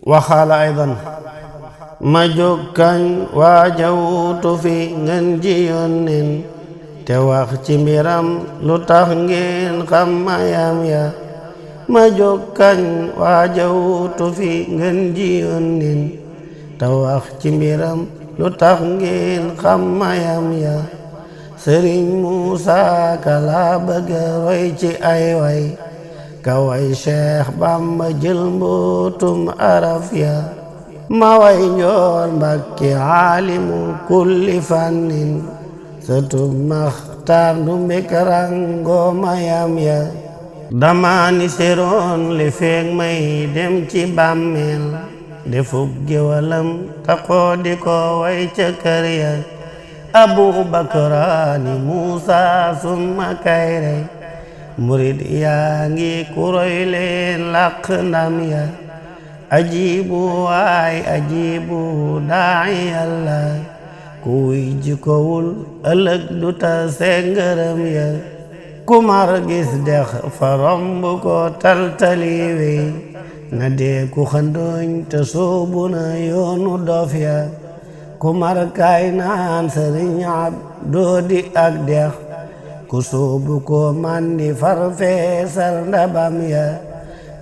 waxaala aydan ma jóg kañ waajawutu fi ngeen ji yónneen te wax ci mbiram lu tax ngeen xam mayam ya ma jóg kañ waajawutu fi ngeen ji yónneen te wax ci mbiram lu tax ngeen xam mayam ya Sëriñ Muusaa Ka la bëgga roy ci ay way ka way Cheikh Bamba jël mbootum araf ya ma way Njool Mbàkke aalimu kulli fannin sëtub Maxtaar Ndumbe Karango mayam ya dama ni seroon li feeg may dem ci bàmmeel defub géwalam taxoo di ko way ca kër ya Abubakaraani Muusa summa kayre murid yaa ngi kuroy leen làq ndam ya ajibu waay ajibu daa'i Yàlla kuy jikowul ëllëg du ta sengërëm ya kumar gis dex fa romb ko taltaliwe na dee ku xandooñ te soobu na yoonu dof ya kumar kaay naan Sëriñ Abdu di ak dex ku soobu ko mandi far feesal ndabam ya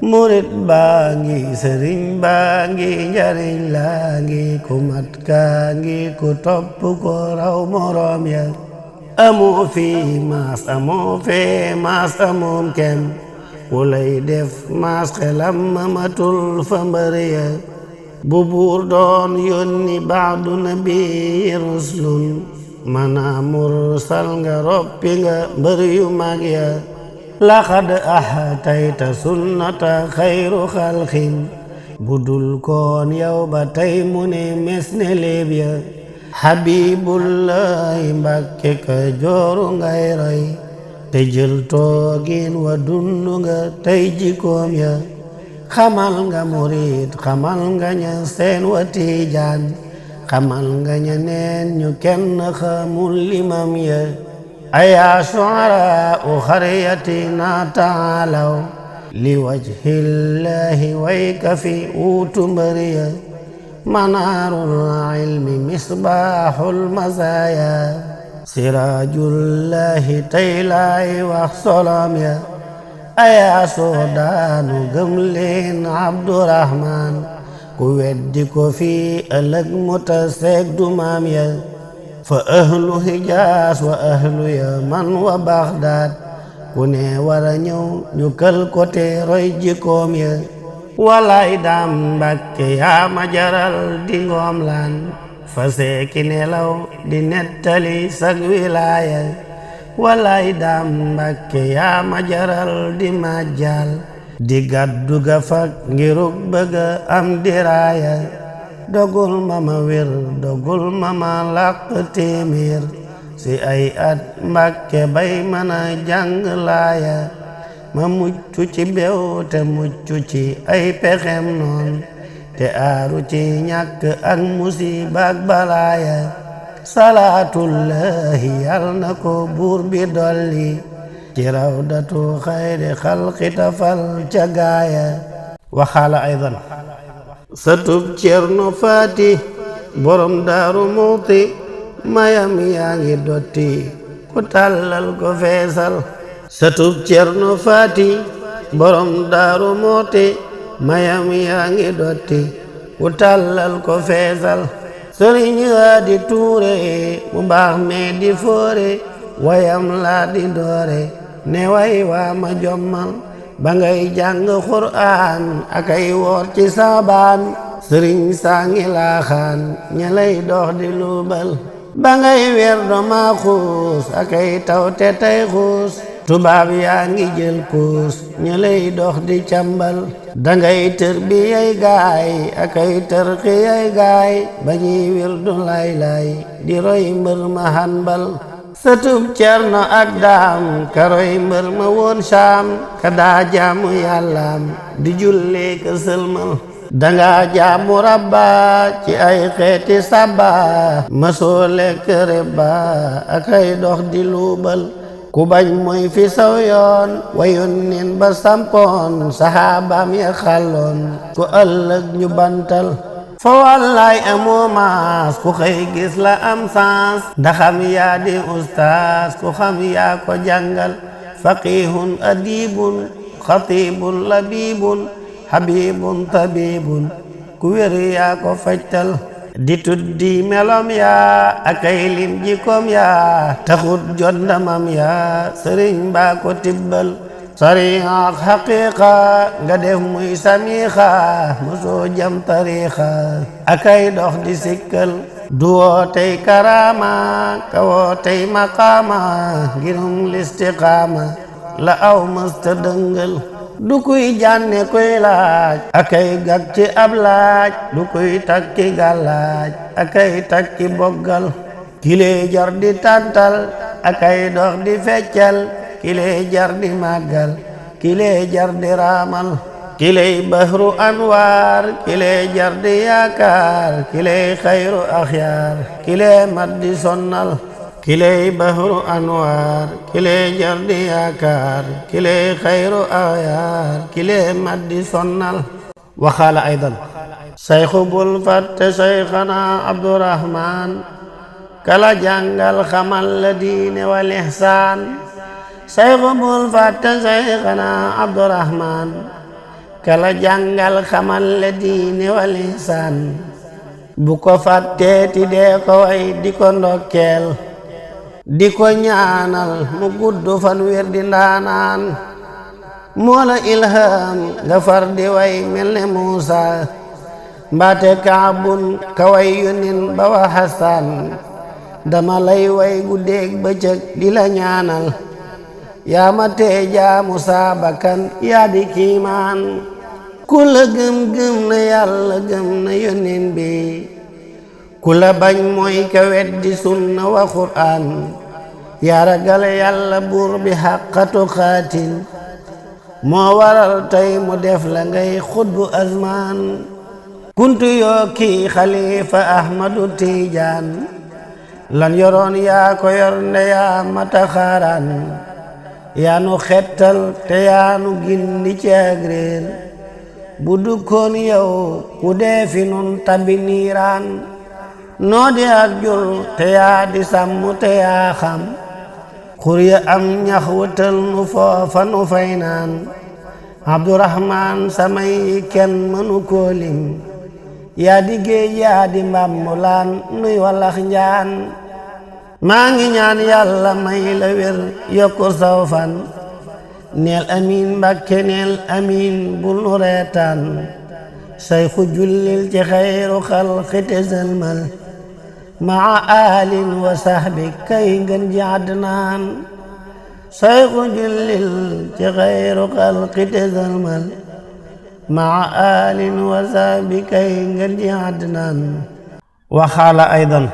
murit baa ngi sëriñ baa ngi njariñ laa ngi ku mat kaa ngi ku topp ko raw moroom ya amoo fi maas amoo fee maas amoom kem ku lay def maas xelam matul fa mbër ya bu buur doon yónni baadu nabi ruslun mana mursal nga roppi nga mbër yu mag ya laqad ahatayta sunnata xayru xalqin budul koon yow ba tey mu ne mes ne léeb ya Habibullahi Mbàkke ka jooru ngay roy te jël toogin wa dundu nga tey jikoom ya xamal nga murid xamal nga ña seen wa tiijaan xamal nga ña neen ñu kenn xamul limam ya ayaa shu'araa u xariyatina taalaw li wajhillahi way ka fi uutu mbëri ya manaarul ilmi misbaaxul mazaaya siraajullahi tey laay wax solom ya ayaa soodaanu gëm leen Abdurahmaan ku weddi ko fi ëllëg mu ta seeg du maam ya fa ahlu Hijaas wa ahlu Yaman wa Baxdaad ku ne wara ñëw ñu kël ko te roy jikoom ya walay Daam Mbàkke yaa ma jaral di ngoom laan fa seeki nelaw di nettali sag wilaaya walay Daam Mbàkke yaa ma jaral di majjal di gàddu gafak ngiruk bëgga am diraaya dogul mama wér dogul mama làq téeméer si ay at Mbàkke bay mën a jàng laaya ma mucc ci bew te mucc ci ay pexem noon te aaru ci ñàkk ak musiba ak balaaya salaatullahi yal na ko buur bi dolli ci rawdatu xayri xalqi tafal ca gaaya waxaala aydan satub Ceerno Faati borom Daaru Muxti mayam yaa ngi dotti ku tàllal ko feesal satub Ceerno Faati borom Daaru Muxti mayam yaa ngi dotti ku tàllal ko feesal Sëriñ Haadi Tuure mu baax mee di foore wayam laa di doore ne way waa ma jommal ba ngay jàng Qur'aan akay woor ci saabaan sëriñ saa ngi laaxaan ña lay dox di luubal ba ngay weer doma xuus akay taw te tey xuus tubaab yaa ngi jël puus ña lay dox di càmbal dangay tër bi yay gaay akay tër xi yay gaay ba ñuy wir du lay di roy mbër ma hanbal sëtub Cerno ak Daam karoy mbër ma woon Saam ka daa jaamu yàllaam di jullee ka sëlmal danga jaamu Rabba ci ay xeeti saba masoo lekk reba akay dox di luubal ku bañ mooy fi saw yoon wayun nin ba sampoon saxaabaam ya xàlloon ku ëllëg ñu bantal fa wallaay amoo maas ku xëy gis la am sans ndaxam yaa di ustaas ku xam yaa ko jàngal faqihun adibun xatibun labibun habibun tabibun ku wér yaa ko fajtal di tuddi melom yaa akay lim jikkoom yaa taxut jot ndamam yaa sëriñ baa ko tibbal sariya ak xaqiiqa nga def muy samiixa mosoo jam tariixa akay dox di sikkal du wootey karaama ka wootey maqaama ngirum listiqaama la aw mësta dëngal du kuy jànne kuy laaj akay gag ci ab laaj du kuy takki gàllaaj akay takki boggal kilee jar di tàntal akay dox di feccal kilee jar di màggal kilee jar di raamal kilee bahru anwaar kilee jar di yaakaar kilee xayru axyaar kilee mat di sonnal kilee bahru anwaar kilee jar di yaakaar kilee xayru axyaar kilee mat di sonnal waxaala aydan sayxu bul fàtte sayxana abdurahman kala jàngal xamal la diine wal ihsaan sayxu bul fàtte sayxana abdurahman kala jàngal xamal la diine wal ihsaan bu ko fàtteeti dee ko way di ko ndokkeel di ko ñaanal mu gudd fan wér di ndaanaan moo la ilham nga far di way mel ne Muusa mbaate kaabun ka way yunin ba wa Hasan dama lay way guddeeg bëccëg di la ñaanal yaa ma tee jaamu saa bakkan yaa di kiimaan ku la gëm-gëm na yàlla gëm na yunin bi ku la bañ mooy ka weddi sunna wa qur'aan yaa ragal yàlla buur bi xaqatu xaatin moo waral tey mu def la ngay xutbu azmaan kuntu yoo kii xalifa ahmadu tiijaan lan yoroon yaa ko yor nde yaa mata xaaraan yaa nu xettal te yaa nu gindi ci ak réer bu dukkoon yow ku dee fi nun tabi niiraan noo di ak jur te yaa di sàmm te yaa xam xur ya am ñax wutal nu foofa nu fay naan abdurahman samay kenn mënu koo lim yaa di géej yaa di mbambulaan nuy walax njaan maa ngi ñaan yàlla may la wér yokku saw fan neel amiin mbàkke neel amiin bul nu reetaan sayxu jullil ci xayru xalqi te sëlmal maa aalin wa sahbi kay ngën ji adnaan sayxu jullil ci xayru xalqi te sëlmal maa aalin wa sahbi kay ngën ji adnaan waxaala aydan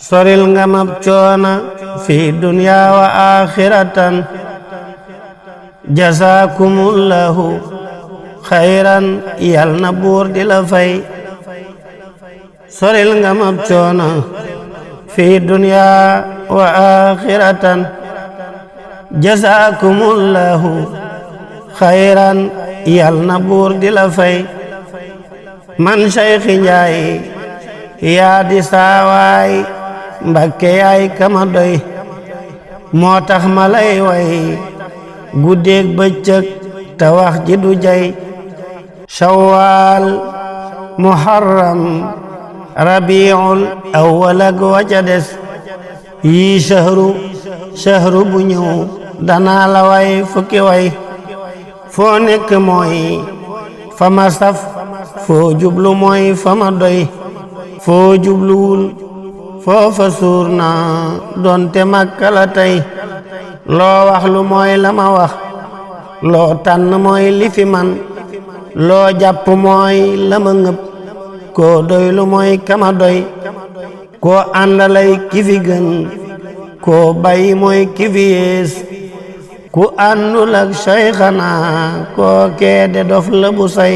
soril nga mab coona fi dunya wa axiratan jazaakumullahu xayran yal na buur di la fay soril nga mab coona fi dunya wa axiratan jazaakumullahu xayran yal na buur di la fay man Cheikh Njaay yaa di saawaay Mbakke yaay kama doy moo tax ma lay way guddeeg bëccëg te wax ji du jay shawwal muharram rabiul awwal ak wa ca des yii shahru bu ñëw danaa la way fukki way foo nekk mooy fa ma saf foo jublu mooy fa ma doy foo jubluwul foofa suur naa doonte Makka la tey loo wax lu mooy la ma wax loo tànn mooy li fi man loo jàpp mooy la ma ngëp koo doy lu mooy kama doy koo àndalay ki fi gën koo bàyyi mooy ki fi yées ku àndul ak Cheikhana koo keede dof la bu say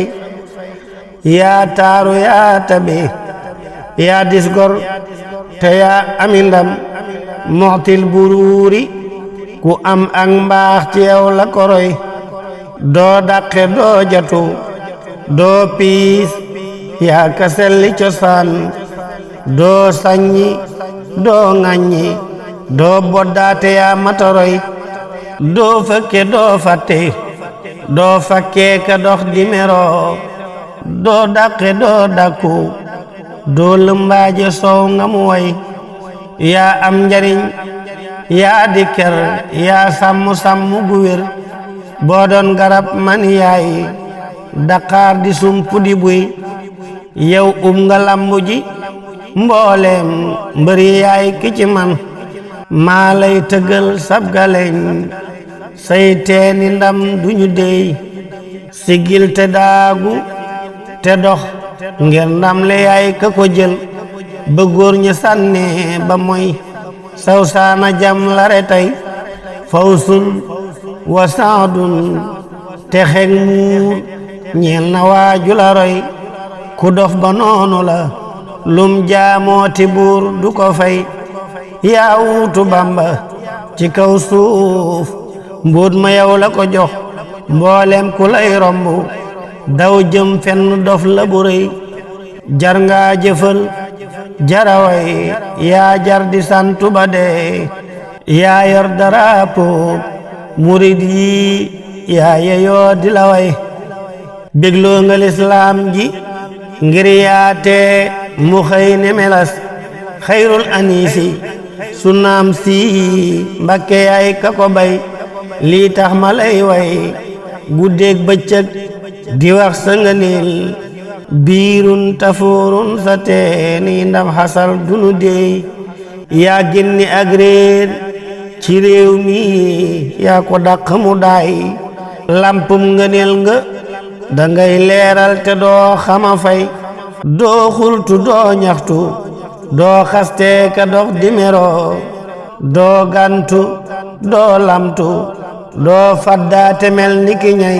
yaa taaru yaa tabe yaa dis gor te yaa amindam moxtil buruuri ku am ak mbaax ci yow la koroy doo dàqe doo jatu doo piis yaa ka selli cosaan doo saññi doo ŋaññi doo boddaate yaa matoroy doo fëkke doo fàtte doo fakkee ka dox di meroo doo dàqe doo dàkku doo lëmbaaje soow nga mu way yaa am njariñ yaa di ker yaa sàmm gu wér boo doon garab man yaay daqaar di sumpu di buy yow nga lambu ji mbooleem mbëri yaay ki ci man maa lay tëggal sabgaleñ say teeni ndam duñu dey sigil te daagu te dox ngir ndam le yaay ka ko jël ba góor ña sànne ba moy saw saana jam lare tey fawsun wa saadun te xeg muur ñeel na waaju la roy ku dof ba noonu la lum jaamooti buur du ko fay yaa wuutu Bamba ci kaw suuf mbuut ma yow la ko jox mboolem ku lay romb daw jëm fenn dof la bu rëy jar nga jëfal jaraway yaa jar di santu ba dee yaa yor daraapo murid yi yaa yeyoo di la way bégloo nga lislaam ji ngir yaate mu xëy ne melas xayrul anisi sunnaam si Mbakke yaay ka ko bay lii tax ma lay way guddeeg bëccëg di wax sa ngëneel biirun tafuurun sa teeni ndam xasal dunu deey yaa génni ak réer ci réew mi yaa ko dàq mu daay lampum ngëneel nga dangay leeral te doo xama fay doo xultu doo ñaxtu doo xaste ka dox di meroo doo gantu doo lamtu doo faddaate mel ni ki ñay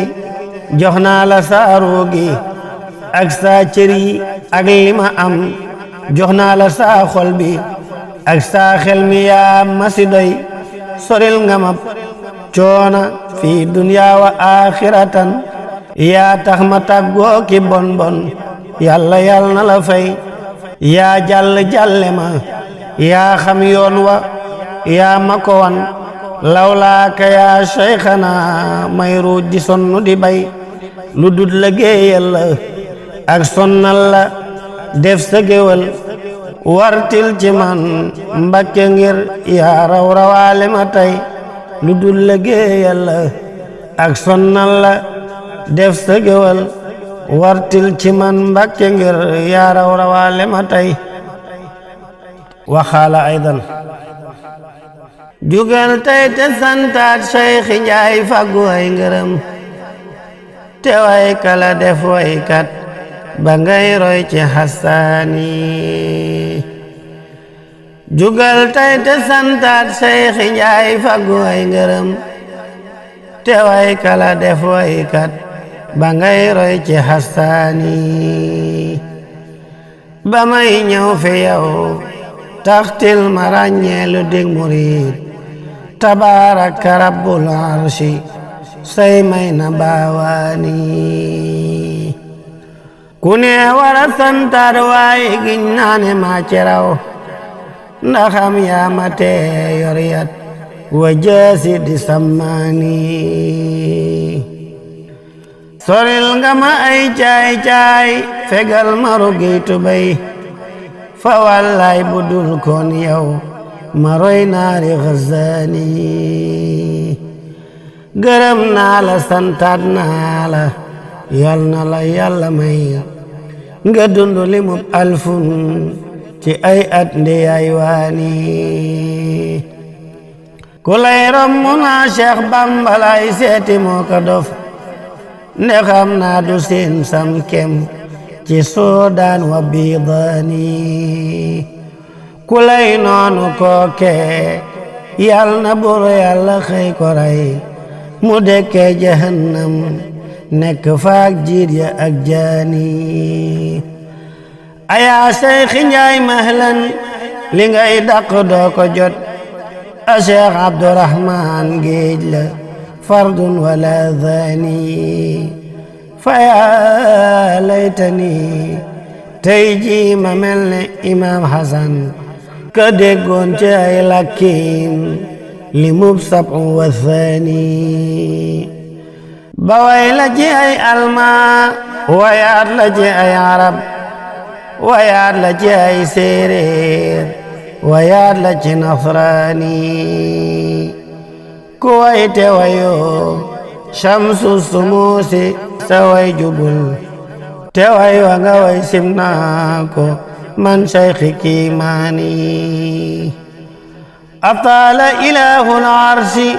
jox naa la saa roogi ak saa cër yi ak li ma am jox naa la saa xol bi ak saa xel mi yaa ma si doy soril nga ma coona fii duniyaa wa aaxiratan yaa tax ma tàggoo ki bon bon yàlla yàlla na la fay yaa jàlle ma yaa xam yoon wa yaa ma ko wan lawlaaka yaa seyxana may ruuj di sonnu di bay lu dul liggéeyal la ak sonnal la def sa géwal wartil ci man Mbakke ngir yaa raw rawaale ma tey lu dul liggéeyal la ak sonnal la def sa géwal wartil ci man Mbakke ngir yaa raw rawaale ma tey waxaala aydan jugal tey te santaat Seyxi Njaay faggu ay ngërëm te way kala def waykat ba ngay roy ci Hasaani jugal tey te santaat Seyxi Njaay faggu ay ngërëm te way kala def waykat ba ngay roy ci Hasaani ba may ñëw fi yow taxtil ma ràññeelu dig murid tabaaraka rabbul arshi say may na baawaani ku ne wara santaat waaye giñ naane maa ci raw ndaxam yaa ma tee yor yat wa jaasi di sammaani soril nga ma ay caay fegal ma rugeytu bay fa wallaay bu dul koon yow ma roy naari Gazaani gërëm naa la santaat naa la yal na la yàlla may nga dundu limub alfun ci ay at ndeyaay waani ku lay romb naa Cheikh Bamba lay seeti moo ko dof nde xam naa du seen sam kem ci Soodaan wa Bidaani ku lay noonu kooke yal na buru yàlla xëy ko rey mu dekke jahannam nekk faak jiit ya ak jaani ayaa Seyxi Njaay mahlan li ngay dàq doo ko jot Cheikh Abdourahman géej la fardun wala dhani fa yaa laytani tey ji ma mel ne Imam Hasan ka déggoon ci ay lakkiin li mub sab'u wa thani ba way la ci ay alma wayaat la ci ay arab wayaat la ci ay séeréer wayaat la ci nasraani ku way te wayoo shamsu sumuusi sa way jubul te way wa nga way simnaa ko man shaykhi kiimaani ataala ilaahul arsi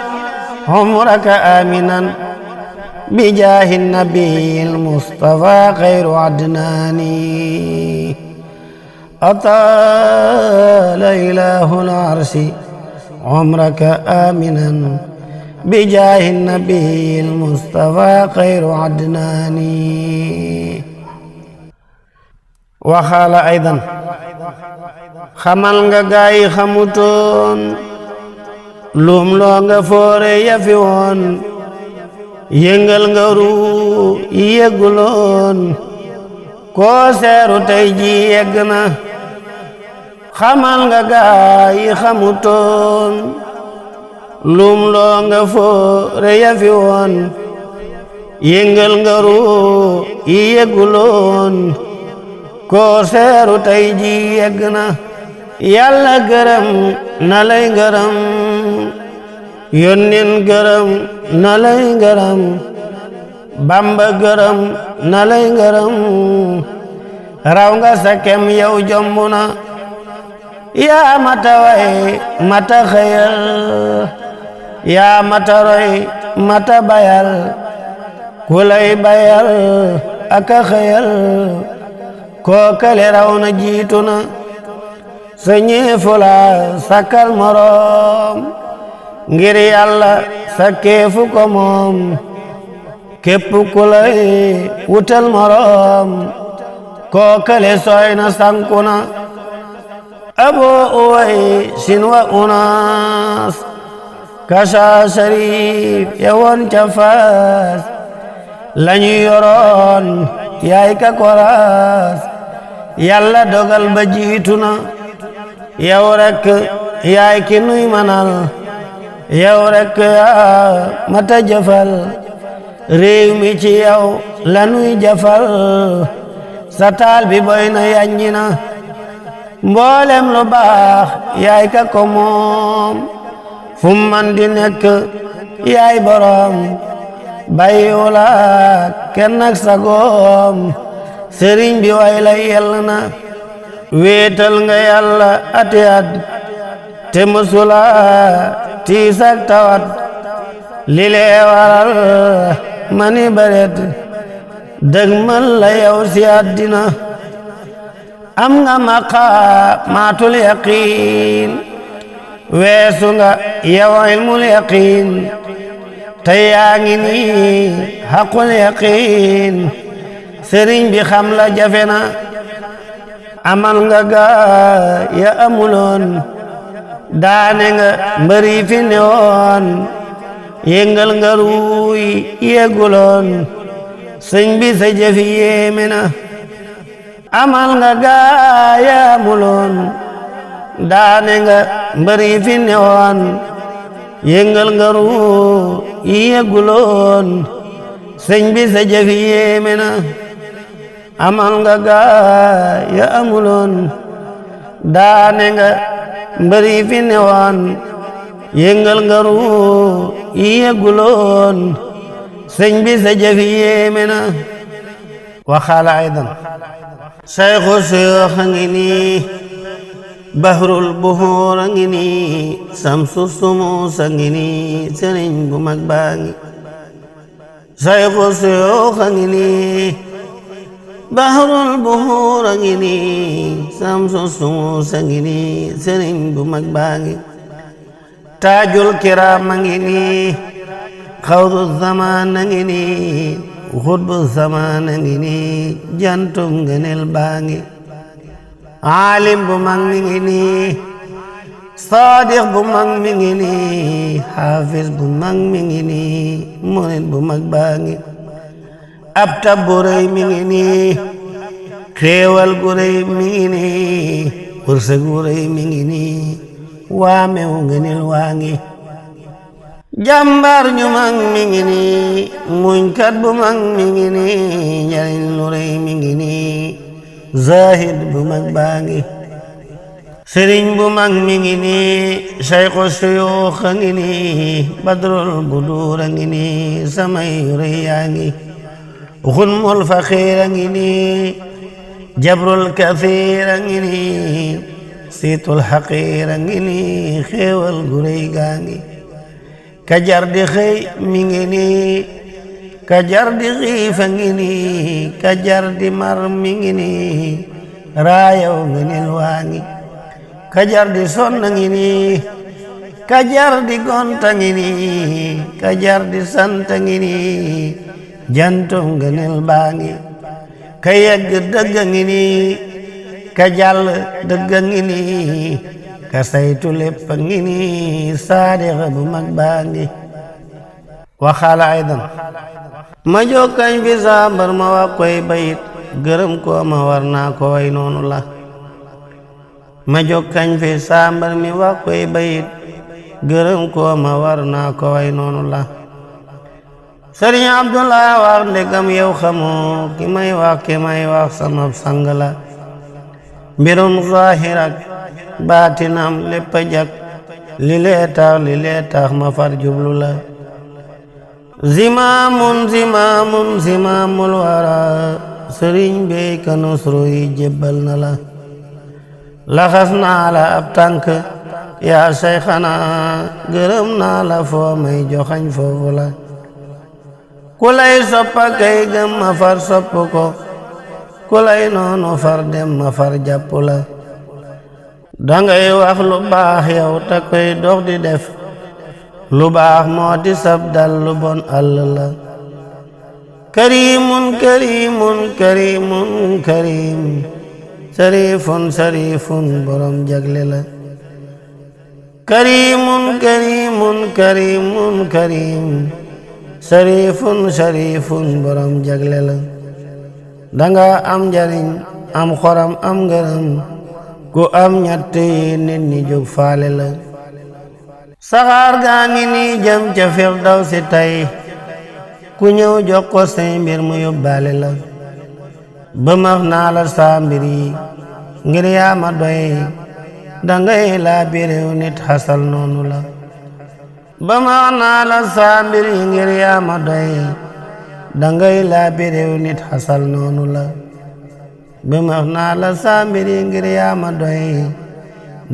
umraka aminan bijaahi nabiyil mustafa xayru adnaani ataala ilaahul arsi umraka aminan bijaahi nabiyil mustafa xayru adnaani waxaala aydan xamal nga gaayi xamutoon luum loo nga foore yafi woon yëngal nga ruu yegguloon koo seeru tey ji yegg na xamal nga gaayi xamutoon luum loo nga foore yafi woon yëngal nga ruu yegguloon koo seeru tey ji yegg na yàlla gërëm na lay gërëm yónneen gërëm na lay gërëm Bamba gërëm na lay gërëm raw nga sa kem yow jomb na yaa mata way mata xëyal yaa mata roy mata bayal ku lay bayal aka xëyal koo kale raw na jiitu na sa ñeefu la sakkal moroom ngir yàlla sa keefu ko moom képp ku lay wutal moroom koo kale sooy na sanku na aboo uway sin wa unaas kasha sharif yewoon ca faas lañu yoroon yaay ka koraas yàlla dogal ba jiitu na yow rekk yaay ki nuy manal yow rekk yaa mata jëfal réew mi ci yow la nuy jëfal sa taal bi boy na yaññi na mboolem lu baax yaay ka ko moom fu man di nekk yaay boroom bayiwula kenn ak sagoom sëriñ bi way la yell na wéetal nga yàlla ati at te musula tiis ak tawat li lee waral mani baret dëgmal la yow si àddina am nga maqaamaatul yaqiin weesu nga yow ilmul yaqiin te yaa ngi nii xaqul yaqiin sëriñ bi xam la jafe na amal nga gaa ya amuloon daane nga mbëri fi newoon yëngal nga ruuy yegguloon sëñ bi sa jëfi yéeme na amal nga gaa ya amuloon daane nga mbëri fi newoon yëngal nga ruuy yegguloon sëñ bi sa jëfi yéeme na amal nga gaa ya amuloon daane nga mbëri fi newoon yëngal nga ruu yegguloon sëñ bi sa jëfi yéeme na waxaala aydan sayxu suyoox a ngi nii bahrul buhuur a ngi nii samsu sumus a ngi nii sëriñ bu mag baa ngi sayxu suyoox a ngi nii bahrul buhuur a ngi nii samsu sumus a ngi nii sëriñ bu mag baa ngi taajul kiraam a ngi nii xawdu zamaan a ngi nii xutbu zamaan a ngi nii jantum ngëneel baa ngi aalim bu mag mi ngi nii saadiq bu mag mi ngi nii xaafis bu mag mi ngi nii murit bu mag baa ngi ab tab bu rëy mi ngi nii xéewal gu rëy mi ngi nii wërsëg gu rëy mi ngi nii waamewu ngënil waa ngi jàmbaar ñu mag mi ngi nii muñkat bu mag mi ngi nii njariñ lu rëy mi ngi nii zahid bu mag baa ngi sëriñ bu mag mi ngi nii sayxu suyuux a ngi nii badrul buduur a ngi nii samay yu rëy yaa ngi xunmul faxiir a ngi nii jabrul kathiir a ngi nii siitul xaqiir a ngi nii xéewal gu rëy gaa ngi kajar di xëy mi ngi nii kajar di xiif a ngi nii kajar di mar mi ngi nii raayaw ngëneel waa ngi kajar di sonn a ngi nii kajar di gont a ngi nii kajar di sant a ngi nii jantum ngëneel baa ngi ka yegg dëgg a ngi nii ka jàll dëgg a ngi nii ka saytu lépp a ngi nii saadiq bu mag baa ngi waxaala aydan ma jokkañ fi sambar ma wax koy bayit gërëm ko ma war naa ko way noonu la ma jokkañ fi sambar mi wax koy bayit gërëm ko ma war naa ko way noonu la sëriñ Abdullah wax ndegam yow xamoo ki may wax sama sang la mbirum zahir ak baatinam lépp a jag li lee tax ma far jublu la zimaamul wara sëriñ bey ka nusru yi jébbal na la laxas naa la ab tànk yaa sayxana gërëm naa la foo may joxañ foofu la ku lay soppa kay gëm ma far sopp ko ku lay noonu far dem ma far jàpp la dangay wax lu baax yow ta koy dox di def lu baax moo di sab dal lu bon àll la karimun karim sarifun borom jagle la karimun karim sarifun borom jagle la danga am njariñ am xoram am ngërëm ku am ñett yi nit ñi jóg faale la saxaar gaa ngi nii jëm ca firdawsi tey ku ñëw jox ko say mbir mu yóbbaale la ba max naa la saa mbir yi ngir yaa ma doy dangay laa biréew nit xasal noonu la ba max naa la saa mbir yi ngir yaa ma doy dangay laa biréew nit xasal noonu la ba max naa la saa mbir yi ngir yaa ma doy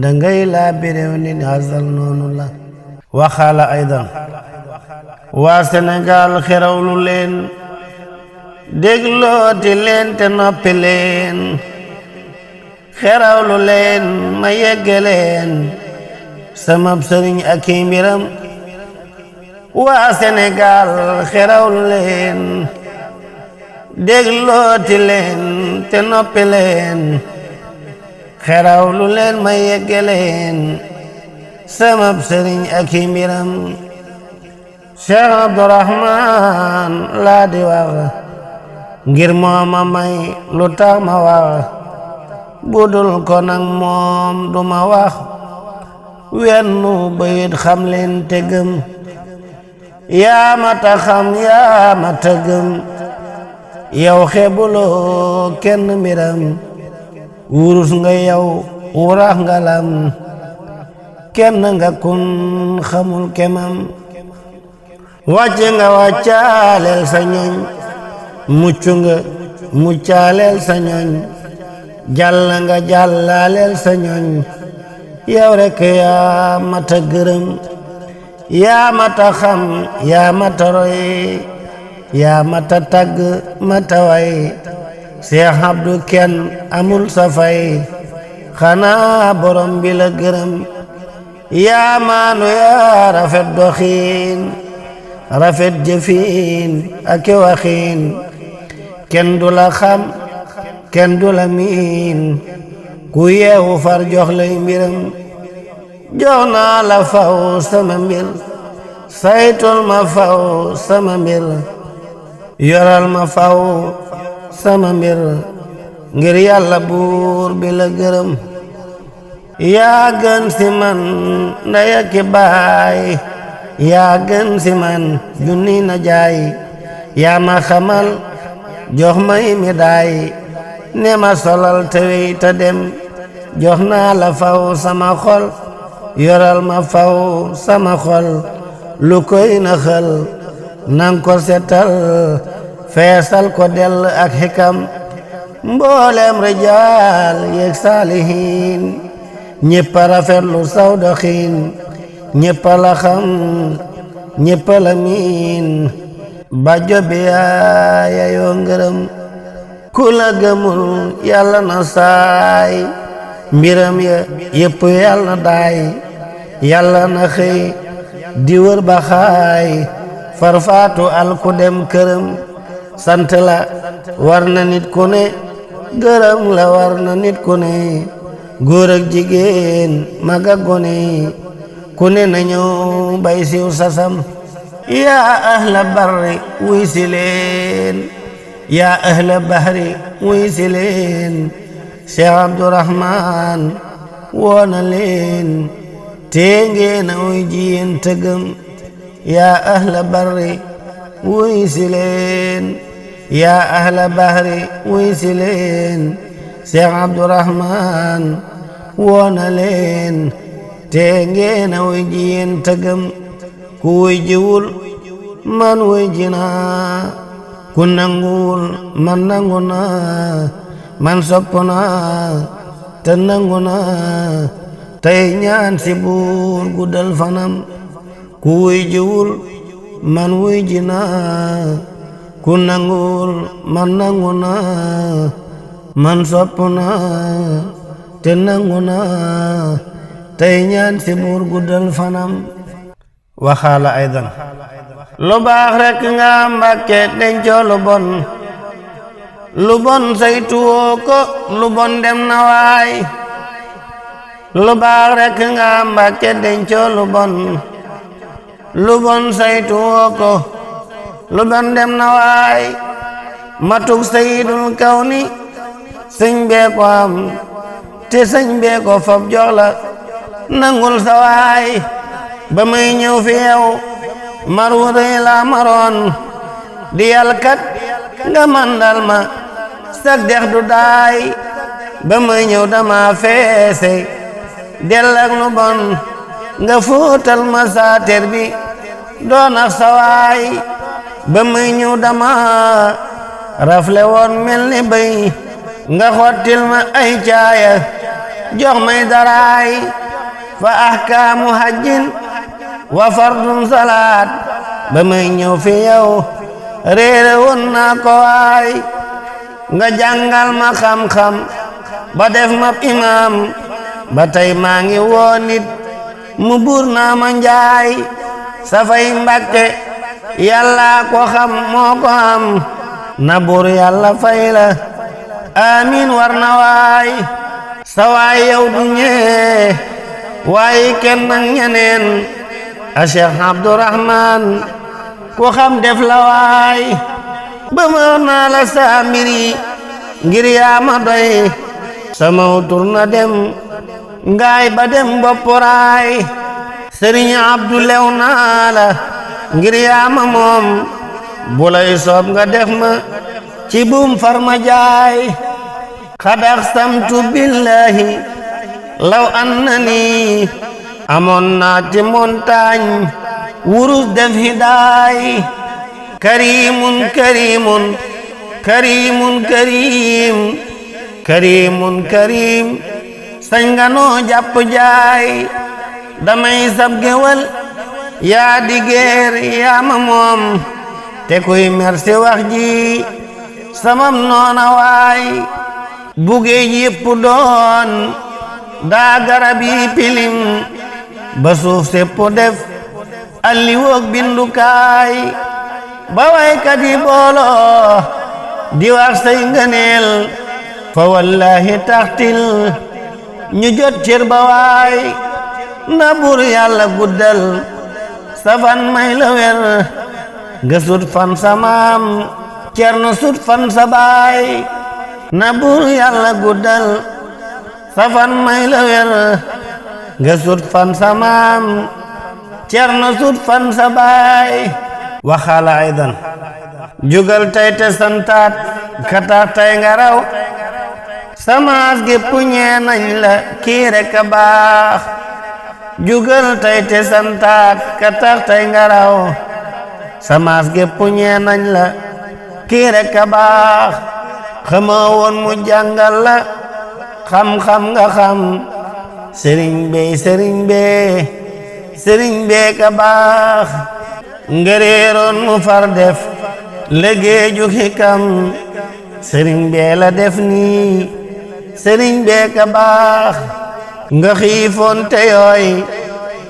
dangay laa biréew nit xasal noonu la waxaala aydan waa Sénégal xerawlu leen déglooti leen te noppi leen xerawlu leen ma yegge leen samab sëriñ ak i mbiram waa Sénégal xerawlu leen déglooti leen te noppi leen xerawlu leen ma yegge leen samab sëriñ ak i mbiram Cheikh Abdourahman laa di wax ngir mooma may lu tax ma wax budul ko nag moom du ma wax wennu bayit xam leen te gëm yaa mata xam yaa mata gëm yow xebuloo kenn mbiram wurus nga yow wurax nga lam kenn nga kun xamul kemam wàcce nga wàccaaleel sa ñoñ mucc nga muccaaleel sa ñoñ jàll nga jàllaaleel sa ñoñ yow rekk yaa mata gërëm yaa mata xam yaa mata roy yaa mata tagg mata way Seex Abdu kenn amul sa fay xanaa borom bi la gërëm yaa maanu yaa rafet doxiin rafet jëfiin ak waxiin kenn du la xam kenn du la miin ku yeewu far jox lay mbiram jox naa la faw sama mbir saytul ma faw sama mbir yoral ma faw sama mbir ngir yàlla buur bi la gërëm yaa gën si man ndey ak baay yaa gën si man junni na jaay yaa ma xamal jox may médaay ne ma solal te wey te dem jox naa la faw sama xol yoral ma faw sama xol lu koy naxal nang ko setal feesal ko dell ak xikam mboolem rijaal yeeg saalihiin ñépp a rafetlu saw doxiin ñépp a la xam ñépp a la miin bàjjo bi yaaya yoo ngërëm ku la gëmul yàlla na saay mbiram ya yépp yàlla na daay yàlla na xëy di wër ba xaay farfaatu al ku dem këram sant la war na nit ku ne gërëm la war na nit ku ne góor ak jigéen mag ak gone ku ne na ñëw bay siw sasam yaa ahla barri wuy si leen yaa ahla bahri wuy si leen Cheikh Abdourahman woona leen tee ngeen a wuy jiyeen tëgëm yaa ahla barri wuy si leen yaa ahla bahri wuy si leen Cheikh Abdourahman woona leen tee ngeen a wuy jiyeen tëgëm ku wuy jiwul man wuy jinaa ku nanguwul man nangu naa man sopp naa te nangu naa tey ñaan si buur guddal fanam ku wuy jiwul man wuy jinaa ku nanguwul man nangu naa man sopp naa te nangu naa tey ñaan si buur guddal fanam waxaala aydan lu baax rekk nga Mbàkke dencoo lu bon saytuwoo ko lu bon dem na waay lu baax rekk nga Mbàkke dencoo lu bon saytuwoo ko lu bon dem na waay matuk sayidul kawni sëñ bee ko am te sëñ bee ko fab jox la nangul sa waay ba may ñëw fi yow maru rëy la maroon di yalkat nga mandal ma sag dex du daay ba may ñëw dama feese del ak lu bon nga fóotal ma saater bi doon ak sawaay ba may ñëw dama rafle woon mel ni bay nga xottil ma ay caaya jox may daraay fa ahkaamu hajjin wa fardun salaat ba may ñëw fi yow réere woon naa ko waay nga jàngal ma xam-xam ba def ma imaam ba tey maa ngi woo nit mu buur naa ma njaay safay Mbàkke yàlla ko xam moo ko am na buur yàlla fay la amiin war na waay sa waay yow du ñee waay kenn nag ñeneen a Cheikh Abdourahman ku xam def la waay ba ma naa la saa mbir yi ngir yaa ma doy sama tur na dem ngaay ba dem bopporaay Sëriñ Abdu lew naa la ngir yaa ma moom bu lay soob nga def ma ci buum farma jaay xadax samtu billahi law annani amoon naa ci montagne wurus def hidaay karimun karimun karimun karim karimun karim sañ nga noo jàpp jaay damay sab gewal yaa di geer yaa ma moom te kuy merci wax ji samam noona waay buggee yépp doon daa garab yi pilim ba suuf sépp def alli woog bindukaay ba waykat yi booloo di wax say ngëneel fa wallahi taxtil ñu jot cër ba waay na bur yàlla guddal safan may la wer nga sut fan samaam Cerno sut fan sa baay na bur yàlla guddal safan may la wer nga sut fan samaam Cerno sut fan sa baay waxaala aydan jugal tay te santaat kata tay nga raw samaas gépp ñee nañ la kii rekk a baax jugal tay te santaat kata tay nga raw samaas gépp ñee nañ la kii rekk a baax xamoo woon mu jàngal la xam-xam nga xam sëriñ bee ka baax ngëreeroon mu far def légeeju xikam sëriñ bee la def nii sëriñ bee ka baax nga xiifoon te yooy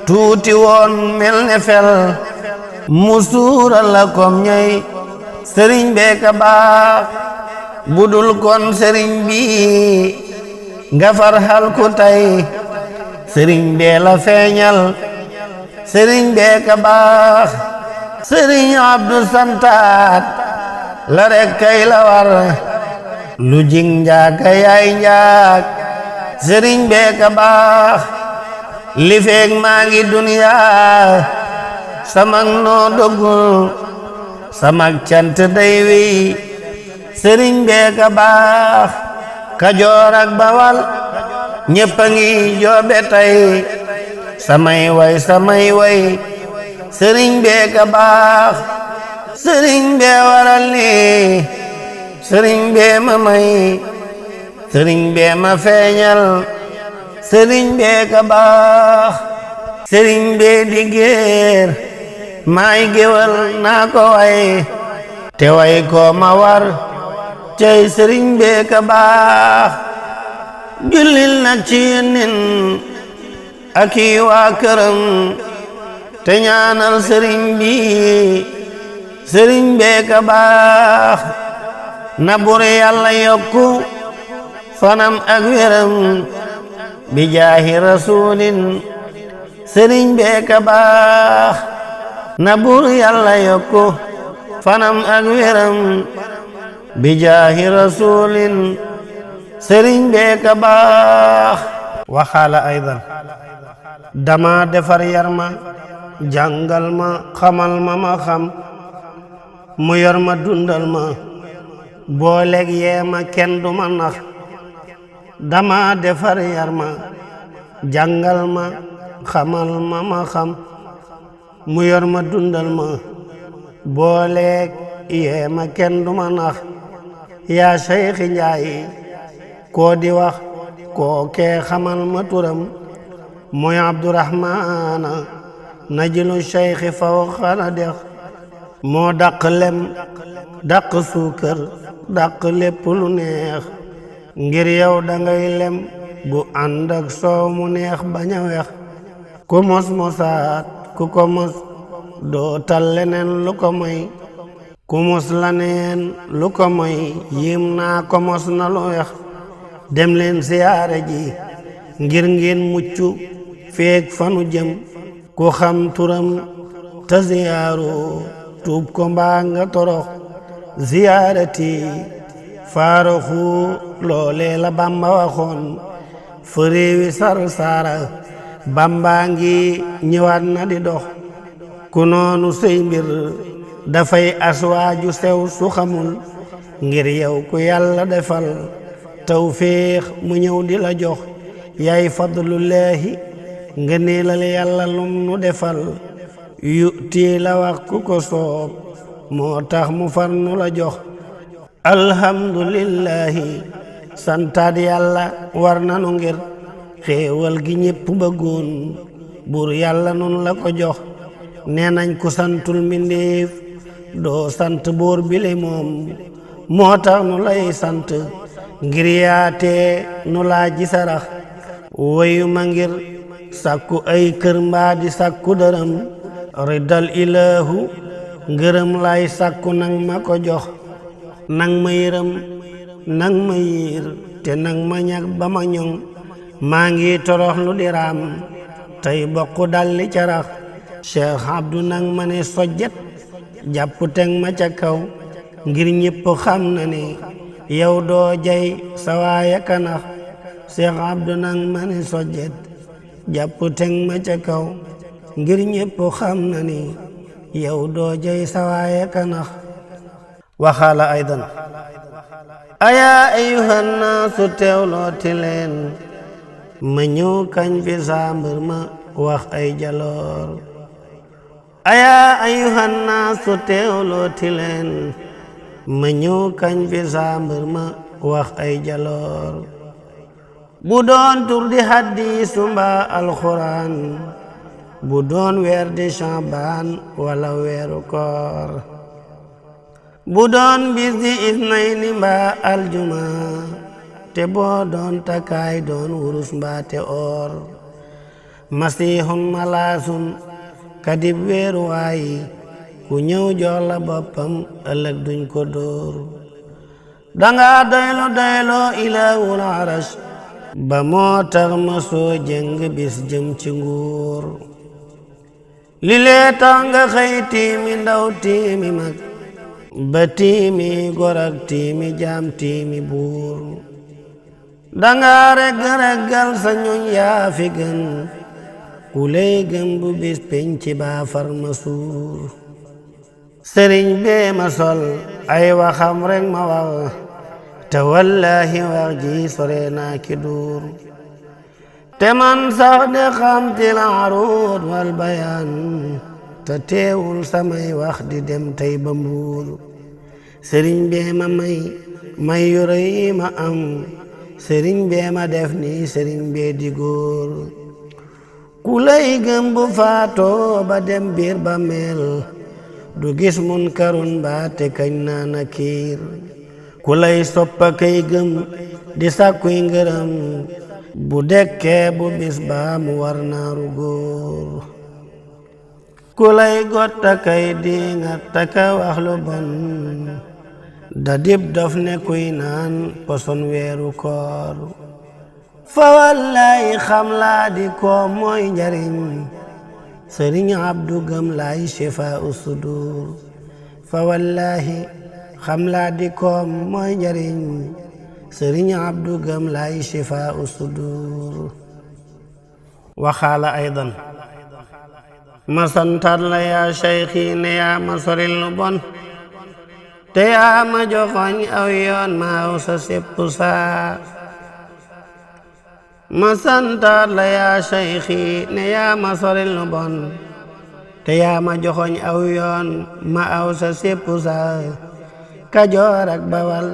tuuti woon mel ne fel mu suural la kom ñoy sëriñ bee ka baax budul kon sëriñ bi nga far xal ku tay sëriñ bee la feeñal sëriñ bee ka baax sëriñ Abdu santaat la rek kay la war lu jing njaag ka yaay njaag sëriñ bee ka baax li feeg maa ngi duniyaa samag noo dogul samag cant day wi sëriñ bee ka baax Kajoor ak Bawal ñépp a ngi joobe tay samay way sëriñ bee ka baax sëriñ bee waral ni sëriñ bee ma may sëriñ bee ma feeñal sëriñ bee ka baax sëriñ bee di géer maay géwal naa ko way te way ko ma war cey sëriñ bee ka baax jullil nag ci nin ak i waa këram te ñaanal sëriñ bee ka baax na bur yàlla yokku fanam ak wéram bi jaahi rasulin sëriñ bee ka baax na bur yàlla yokku fanam ak wéram bi jaahi rasulin sëriñ bee ka baax waxaala aydan dama defar yar ma jàngal ma xamal ma xam mu yor ma dundal ma booleeg yee ma kenn du ma nax dama defar yar ma jàngal ma xamal ma xam mu yor ma dundal ma booleeg yee ma kenn du ma nax yaa Seyxi Njaay koo di wax koo kee xamal ma turam mooy Abdurahmaana najlu Seyxi fawqana dex moo dàq lem dàq suukar dàq lépp lu neex ngir yow dangay lem bu ànd ak soow mu neex bañ a weex ku mos mosaat ku ko mos doo tal leneen lu ko moy ku mos la neen lu ko moy yim naa ko mos na lu weex dem leen siyaare ji ngir ngeen mucc feek fanu jëm ku xam turam ta ziyaaru tuub ko mbaa nga torox ziyaarati faaraxu loolee la Bamba waxoon fa réewi Sarsara Bamba ngi ñëwaat na di dox ku noonu sey mbir dafay aswaaju sew su xamul ngir yow ku yàlla defal tawféex mu ñëw di la jox yaay fadlullaahi ngëneelal yàlla lum nu defal yu'ti la wax ku ko soob moo tax mu far nu la jox alhamdulillahi santaat yàlla war nanu ngir xéewal gi ñépp bëggoon buur yàlla nun la ko jox nee nañ ku santul mbindéef doo sant buur bile moom moo tax nu lay sant ngir yaatee nu laa ji sarax wayu ma ngir sàkku ay kër mbaa di sàkku dërëm riddal ilaahu ngërëm lay sàkku nang ma ko jox nang ma yërëm nang ma yiir te nang ma ñag ba ma ñoŋ maa ngi torox lu di raam tey bokk dalli carax Cheikh Abdou nag ma ne sojjet jàpp teg ma ca kaw ngir ñépp xam na ni yow doo jay sawaaya kanax Cheikh Abdou nag ma ne sojjet jàpp teg ma ca kaw ngir ñépp xam na ni yow doo jay sawaaya kanax waxaala aydan ayaa ayyuhan naasu teewlooti leen ma ñëw kañ fi saa mbër ma wax ay jaloor ayaa ayyuhan naasu teewlooti leen ma ñëw kañ fi saa mbër ma wax ay jaloor bu doon tur di hadiisu mbaa alxuraan bu doon weer di Shaabaan wala weeru koor bu doon bis di isnayni mbaa aljuma te boo doon takkaay doon wurus mbaa te or masihun malaasun kadib weeru waayi ku ñëw jox la boppam ëllëg duñ ko dóor danga doylu doyloo ilaahul arash ba moo tax ma soo jëng bis jëm ci nguur li lee tax nga xëy tiimi ndaw tiimi mag ba tiimi gorak tiimi jaam tiimi buur danga reggal sa ñoñ yaa fi gën ku lay gëm bu bis penc baa far ma suur sëriñ bee ma sol ay waxam rek ma wax te wallahi wax ji sore naa ki duur te man sax de xamtil aruud wal bayaan te teewul samay wax di dem tey ba mbuur sëriñ bee ma may yu rëy ma am sëriñ bee ma def ni sëriñ bee di góor ku lay gëm bu faatoo ba dem biir ba mel du gis munkarun ba te kañ naa nakiir ku lay soppa kay gëm di sàkkuy ngërëm bu dekkee bu bis ba mu war naaru góor ku lay gotta kay diŋat taka wax lu bon da dib dof ne kuy naan poson weeru koor fa wallahi xam laa di ko mooy njariñ sëriñ Abdu gëm laay shifa usudur fa wallahi xam laa di ko mooy njariñ sëriñ Abdu gëm laay shifa usudur waxaala aydan ma santaat la yaa cheikhi ne yaa ma soril lu bon te yaa ma joxoñ aw yoon ma aw sa sépp saa ma santaat la yaa cheikhi ne yaa ma soril lu bon te yaa ma joxoñ aw yoon ma aw sa sépp saa Kajoor ak Bawal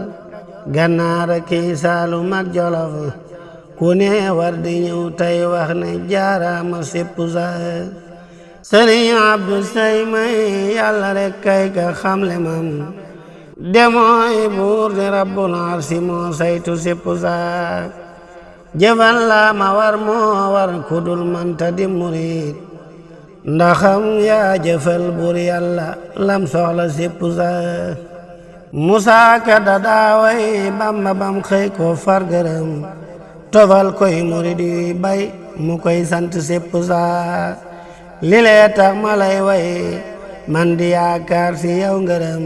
Gànnaar ak Saalum ak Jolof ku ne war di ñëw tey wax ne jaaraama sépp saa sëriñ Abdu say may yàlla rek kay ka xamle man demooy buur di rabbul arsi moo saytu sépp saa jëfal la ma war moo war kudul manta di murit ndaxam yaa jëfal buur yàlla lam soxla sépp saa Musaa Ka dadaaway Bamba bam xëy ko fargërëm tofal koy murit yuy bay mu koy sant sépp saa li lee tax ma lay way man di yaakaar si yow ngërëm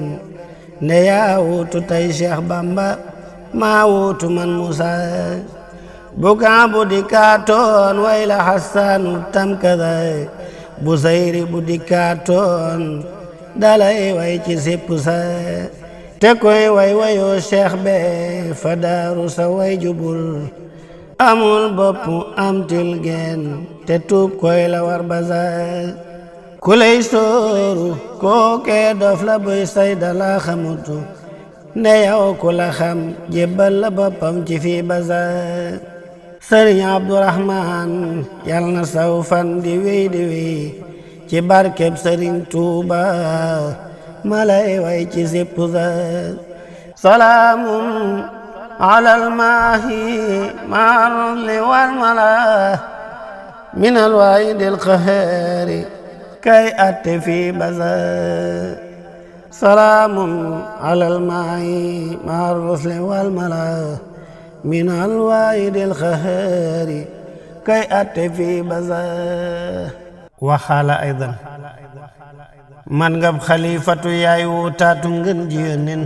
ne yaa wuutu tey Cheikh Bamba maa wuutu man Musaa bu Kaabu dikkaatoon way la Hassanu tam kada bu Sayri bu dikkaatoon dalay way ci sépp saa te koy way wayoo Cheikh be fa daaru sa way jubul amul bopp am til geen te tuub koy la war baza ku lay sooru kookee dof la buy say dala xamutu ne yow ku la xam jébbal la boppam ci fii baza sëriñ Abdurahmaan yal na saw fan di wéy ci barkeb sëriñ Tuuba malay way ci sépp za salaamun alal maahi maarli wal mala min alwaayidil qahaari kay atte fi baza salaamun alal maahi maarli wal mala min alwaayidil qahaari kay atte fi baza waxaala aydan man ngab xalifatu yaay wutaatu ngën ji yónneen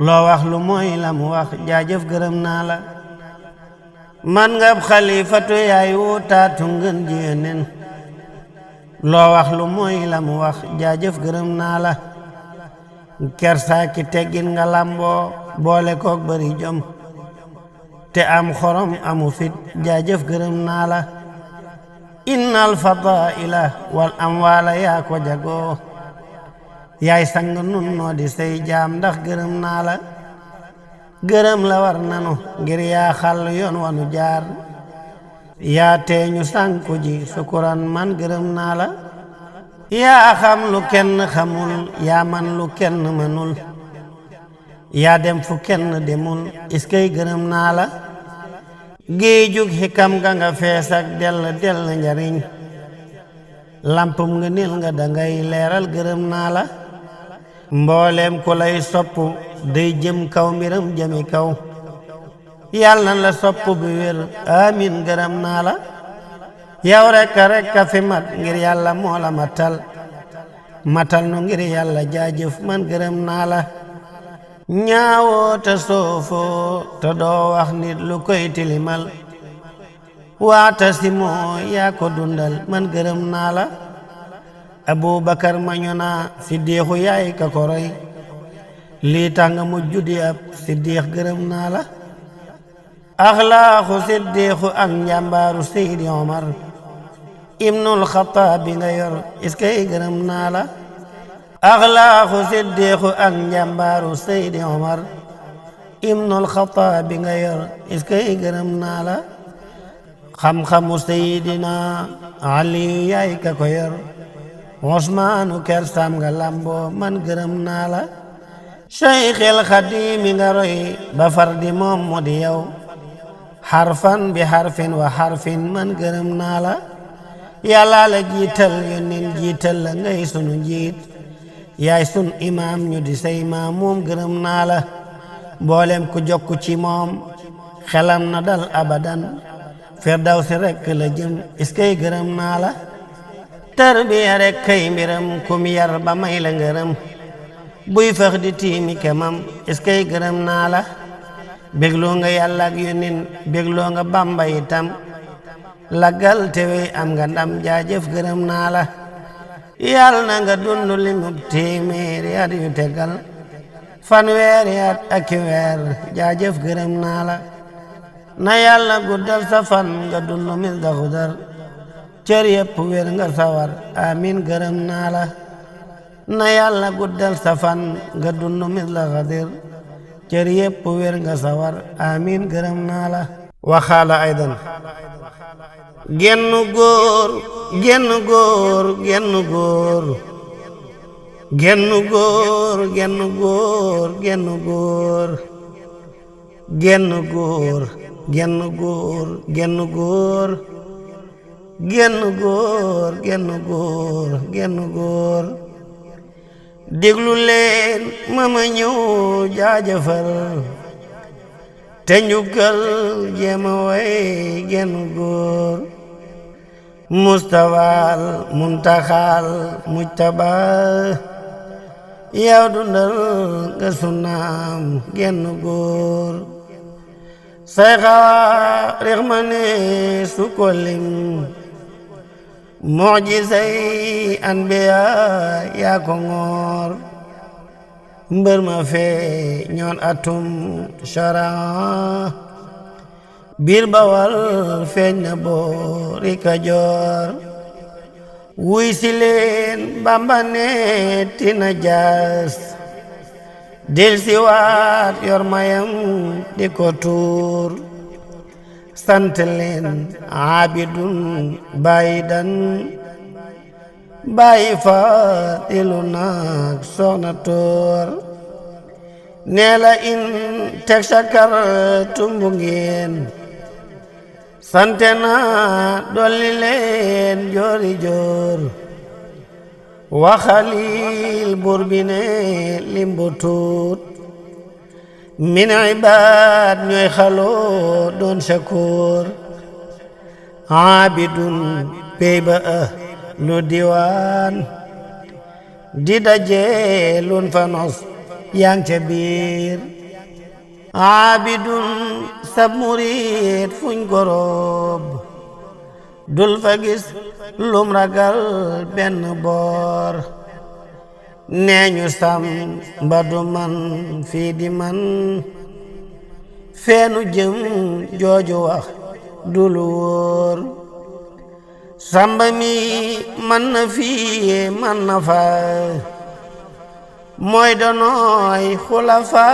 loo wax lu mooy la mu wax jaajëf gërëm naa la man ngab xalifatu yaay wutaatu ngën ji yónneen loo wax lu mooy la mu wax jaajëf gërëm naa la kersaa ki teggin nga lamboo boole kook bari jom te am xorom amu fit jaajëf gërëm naa la innal fadaila wal amwala yaa ko jagoo yaay sang nun noo di say jaam ndax gërëm naa la gërëm la war nanu ngir yaa xàll yoon wanu jaar yaa teeñu sànku ji sukuran man gërëm naa la yaa xam lu kenn xamul yaa man lu kenn mënul yaa dem fu kenn demul iskay gërëm naa la géejug xikam nga fees ak dell njariñ lampum nga nil nga dangay leeral gërëm naa la mbooleem ku lay sopp day jëm kaw mbiram jëmi kaw yàlla na la sopp bi wér amin gërëm naa la yow rekka fi mat ngir yàlla moo la matal nu ngir yàlla jaajëf man gërëm naa la ñaawoo te soofoo te doo wax nit lu koy tilimal waata si moo yaa ko dundal man gërëm naa la Abubakar mañu naa siddiixu yaay ka ko roy lii tax nga mujj di ab siddiix gërëm naa la axlaaxu siddiixu ak njàmbaaru Seydi Omar ibnul Xattaab bi nga yor iskay gërëm naa la axlaaxu siddiixu ak njàmbaaru Seydi Omar ibnul Xattaab bi nga yor iskay gërëm naa la xam-xamu Seydina Aliyu yaay ka ko yor Usmaanu kersaam nga lamboo man gërëm naa la Seyxil Xadiimi nga roy ba far di moom mu di yow xarfan bi xarfin wa xarfin man gërëm naa la yàlla la jiital yónneen jiital la ngay sunu njiit yaay sun imaam ñu di say maam moom gërëm naa la mboolem ku jokku ci moom xelam na dal abadan firdawsi rekk la jëm iskay gërëm naa la tarbiya rekk kay mbiram kum yar ba may la ngërëm buy fex di tiimi kemam iskay gërëm naa la bégloo nga yàlla ak yónneen bégloo nga Bàmba itam laggal tewe am nga ndam jaajëf gërëm naa la yàlla na nga dund limub téeméeri at yu tegal fanweeri at ak weer jaajëf gërëm naa la na yàlla guddal sa fan nga dund mis da xudar cër yépp wér nga sawar amin gërëm naa la na yàlla guddal sa fan nga dund mis la xadir cër yépp wér nga sawar amin gërëm naa la waxaala aydan genn góor genn góor genn góor genn góor genn góor genn góor genn góor genn góor genn góor genn góor genn góor genn góor déglu leen mama ñëw jaajëfal te njukkal jéema way genn góor mustafaal muntaxaal mujtaba yow dundal nga sunnaam genn góor say xawa rex ma ne su ko lim mujisay anbiya yaa ko ngoor mbër ma fee ñoon atum sharaa biir Bawal feeñ na boori Kajoor wuy si leen Bàmba ne tina jaas del si waat yor mayam di ko tuur sant leen abidun baydan bàyyi Faatilu naag soxna Tóor nee la in teg sakar tumbu ngeen sante naa dolli leen joori joor waxalil buur bi ne limbu tuut min ibaad ñooy xaloo doon shakoor aabidun pey ba lu diwaan di daje lun fa nos yang ca biir aabidun sab murit fuñ gorob dul fa gis lum ragal benn boor neeñu sam mbadu man fii di man feenu jëm jooju wax dul wóor samba mi man na fii man na fa mooy donooy xulafa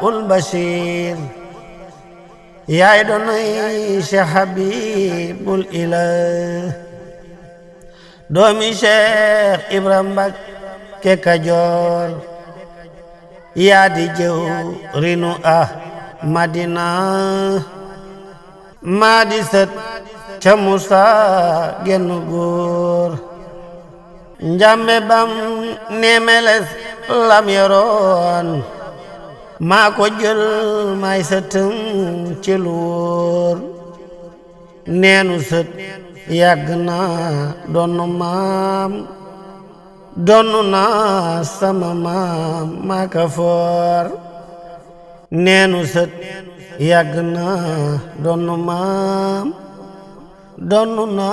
ul bashir yaay donoy Cheikh Habibul Ilah doomi Cheikh Ibrahima Mbakke Kajoor yaa di jëw rinu Madina maa di sët ca Musa genn góor njambe bam neemeles lam yoroon maa ko jël may sëtëm ci lu wóor neenu sët yàgg na donnu maam donnu na sama maam maa ka foor neenu sët yàgg na donnu maam donnu na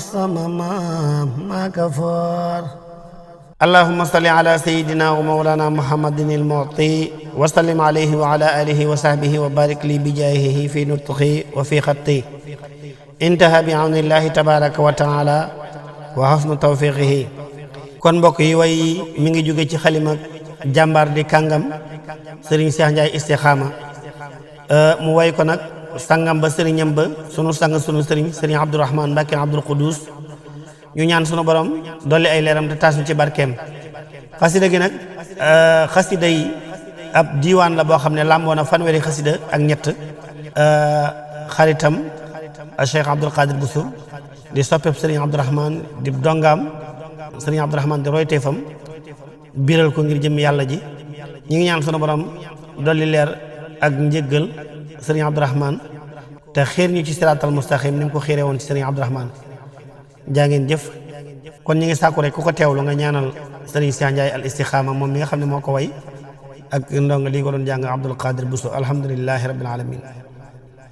sama maam maa ka foor allahumma salli ala sayyidina wa mawlana muhammadin al-mu'ti wa sallim alayhi wa ala alihi wa sahbihi wa barik li bi jaahihi fi nutqi wa fi khatti intaha bi awnillahi tabaraka wa taala wa husnu tawfiqihi kon mbokk yi way mi ngi jóge ci xalima jàmbaar di kàngam Serigne Cheikh Ndiaye Istikhama mu way ko nag sangam ba sëriñam ba sunu sang sunu Serigne Abdourahmane Mbacké Abdoul Quddus ñu ñaan sunu borom dolli ay leeram te taas ñu ci barkeem xasida gi nag xasida yi ab diiwaan la boo xam ne làmboo na fanweeri xasida ak ñett xaritam Cheikh Abdoul Qadir Bousso di soppeeb Serigne Abdourahmane di dongaam Serigne Abdourahmane di royteefam biral ko ngir jëm yàlla ji ñi ngi ñaan sunu borom dolli leer ak njëggal Serigne Abdourahmane te xiir ñu ci siraatal mustaqim ni mu ko xiiree woon ci Serigne Abdourahmane jaa ngeen jëf kon ñi ngi sàkku rek ku ko teewlu nga ñaanal Serigne Cheikh Ndiaye al Istikhama moom mi nga xam ne moo ko way ak ndongo lii ko doon jàng Abdoul Qadir Bousso alhamdulillahi rabbil alamin